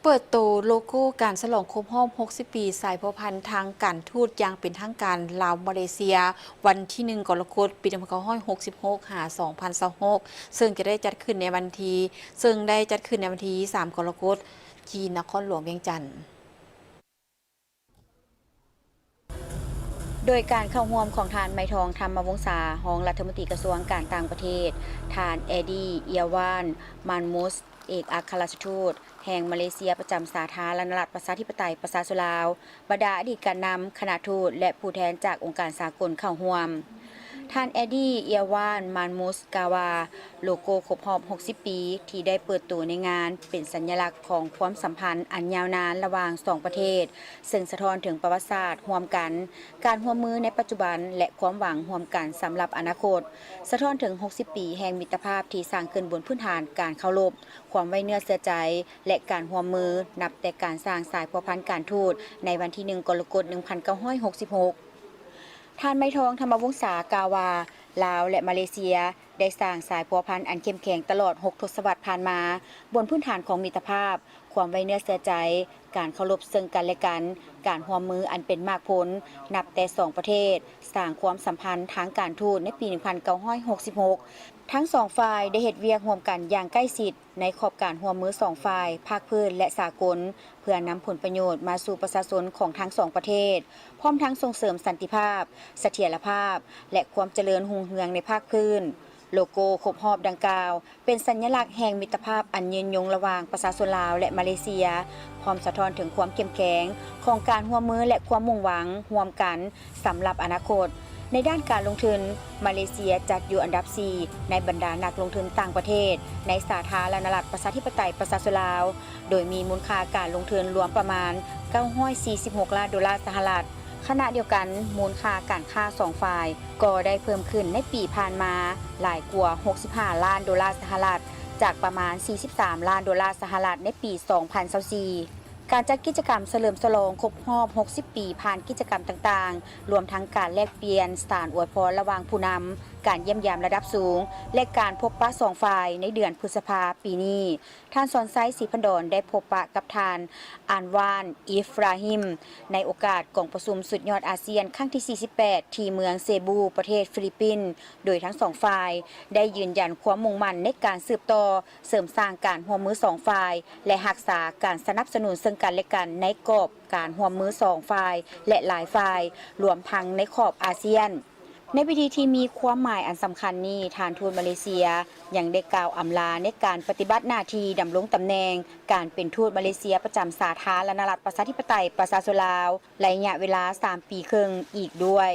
ເປີດໂຕໂລໂກ້ການສະຫຼອງຄົບຮອບຫົກສິບປີສາຍພົວພັນທາງການທູດຢ່າງເປັນທາງການລາວ-ມາເລເຊຍ ວັນທີໜຶ່ງ ກໍລະກົດ ປີໜຶ່ງພັນເກົ້າຮ້ອຍຫົກສິບຫົກ ຫາ ສອງພັນຊາວຫົກ ເຊິ່ງຈະໄດ້ຈັດຂຶ້ນໃນວັນທີ ເຊິ່ງໄດ້ຈັດຂຶ້ນໃນວັນທີສາມ ກໍລະກົດ ທີ່ນະຄອນຫຼວງວຽງຈັນ. ໂດຍການເຂົ້າຮ່ວມຂອງທ່ານ ໄມທອງ ທຳມະວົງສາ ຮອງລັດຖະມົນຕີກະຊວງການຕ່າງປະເທດ, ທ່ານ ແອດີ ເອຍວານ ມານມຸສ ເອກອັກຄະລັດຖະທູດແຫ່ງມາເລເຊຍປະຈຳສາທາລະນະລັດປະຊາທິປະໄຕປະຊາຊົນລາວ, ບັນດາອະດີດການນຳ, ຄະນະທູດ ແລະ ຜູ້ແທນຈາກອົງການສາກົນເຂົ້າຮ່ວມ. ທ່ານ ແອດີ ເອຍວານ ມານມຸສ ກ່າວວ່າ ໂລໂກ້ຄົບຮອບຫົກສິບປີທີ່ໄດ້ເປີດໂຕໃນງານ ເປັນສັນຍະລັກຂອງຄວາມສຳພັນອັນຍາວນານລະຫວ່າງສອງປະເທດ, ເຊິ່ງສະທ້ອນເຖິງປະຫວັດສາດຮ່ວມກັນ, ການຮ່ວມມືໃນປັດຈຸບັນ ແລະ ຄວາມຫວັງຮ່ວມກັນສຳລັບອະນາຄົດ, ສະທ້ອນເຖິງຫົກສິບປີແຫ່ງມິດຕະພາບທີ່ສ້າງຂຶ້ນບົນພື້ນຖານການເຄົາລົບ, ຄວາມໄວ້ເນື້ອເຊື່ອໃຈ ແລະ ການຮ່ວມມື ນັບແຕ່ການສ້າງສາຍພົວພັນການທູດໃນວັນທີໜຶ່ງ ກໍລະກົດ ໜຶ່ງພັນເກົ້າຮ້ອຍຫົກສິບຫົກ. ທ່ານ ໄມທອງ ທຳມະວົງສາ ກ່າວວ່າ ລາວ ແລະ ມາເລເຊຍ ໄດ້ສ້າງສາຍພົວພັນອັນເຂັ້ມແຂງຕະຫຼອດຫົກທົດສະວັດຜ່ານມາ, ບົນພື້ນຖານຂອງມິດຕະພາບ, ຄວາມໄວ້ເນື້ອເຊື່ອໃຈ, ການເຄົາລົບເຊິ່ງກັນ ແລະ ກັນ, ການຮ່ວມມືອັນເປັນໝາກຜົນ, ນັບແຕ່ສອງປະເທດສ້າງຄວາມສຳພັນທາງການທູດໃນປີໜຶ່ງພັນເກົ້າຮ້ອຍຫົກສິບຫົກ. ທັງສອງຝ່າຍໄດ້ເຮັດວຽກຮ່ວມກັນຢ່າງໃກ້ຊິດໃນຂອບການຮ່ວມມືສອງຝ່າຍ, ພາກພື້ນ ແລະ ສາກົນ, ເພື່ອນຳຜົນປະໂຫຍດມາສູ່ປະຊາຊົນຂອງທັງສອງປະເທດ, ພ້ອມທັງສົ່ງເສີມສັນຕິພາບ, ສະຖຽນລະພາບ ແລະ ຄວາມຈະເລີນຮຸ່ງເຮືອງໃນພາກພື້ນ. ໂລໂກ້ຄົບຮອບດັ່ງກ່າວ ເປັນສັນຍະລັກແຫ່ງມິດຕະພາບອັນຍືນຍົງລະຫວ່າງປະຊາຊົນລາວ ແລະ ມາເລເຊຍ, ພ້ອມສະທ້ອນເຖິງຄວາມເຂັ້ມແຂງຂອງການຮ່ວມມື ແລະ ຄວາມມຸ່ງຫວັງຮ່ວມກັນສຳລັບອະນາຄົດ. ໃນດ້ານການລົງທຶນ, ມາເລເຊຍຈັດຢູ່ອັນດັບສີ່ໃນບັນດານັກລົງທຶນຕ່າງປະເທດໃນສາທາລະນະລັດປະຊາທິປະໄຕປະຊາຊົນລາວ, ໂດຍມີມູນຄ່າການລົງທຶນລວມປະມານເກົ້າຮ້ອຍສີ່ສິບຫົກລ້ານໂດລາສະຫະລັດ. ຂະນະດຽວກັນ, ມູນຄ່າການຄ້າສອງຝ່າຍກໍໄດ້ເພີ່ມຂຶ້ນໃນປີຜ່ານມາຫຼາຍກວ່າຫົກສິບຫ້າລ້ານໂດລາສະຫະລັດ, ຈາກປະມານສີ່ສິບສາມລ້ານໂດລາສະຫະລັດໃນປີສອງພັນຊາວສີ່. ການຈັດກິດຈະກຳສະເຫຼີມສະຫຼອງຄົບຮອບຫົກສິບປີ ຜ່ານກິດຈະກຳຕ່າງໆ, ລວມທັງການແລກປ່ຽນສານອວຍພອນລະຫວ່າງຜູ້ນຳ, ການຢ້ຽມຢາມລະດັບສູງ ແລະ ການພົບປະສອງຝ່າຍໃນເດືອນພຶດສະພາປີນີ້. ທ່ານ ສອນໄຊ ສີພັນດອນ ໄດ້ພົບປະກັບທ່ານ ອານວານ ອິຟຣາຮິມ ໃນໂອກາດກອງປະຊຸມສຸດຍອດອາຊຽນຄັ້ງທີສີ່ສິບແປດ ທີ່ເມືອງເຊບູ ປະເທດຟີລິບປິນ, ໂດຍທັງສອງຝ່າຍໄດ້ຢືນຢັນຄວາມມຸ່ງໝັ້ນໃນການສືບຕໍ່ ເສີມສ້າງການຮ່ວມມືສອງຝ່າຍ ແລະ ຮັກສາການສະໜັບສະໜູນເຊິ່ງກັນ ແລະ ກັນ ໃນກອບການຮ່ວມມືສອງຝ່າຍ ແລະ ຫຼາຍຝ່າຍ, ລວມທັງໃນຂອບອາຊຽນ. ໃນພິທີທີ່ມີຄວາມໝາຍອັນສຳຄັນນີ້, ທ່ານທູດມາເລເຊຍຍັງໄດ້ກ່າວອຳລາໃນການປະຕິບັດໜ້າທີ່ດຳລົງຕຳແໜ່ງການເປັນທູດມາເລເຊຍປະຈຳສາທາລະນະລັດປະຊາທິປະໄຕປະຊາຊົນລາວ ໄລຍະເວລາສາມປີເຄິ່ງອີກດ້ວຍ.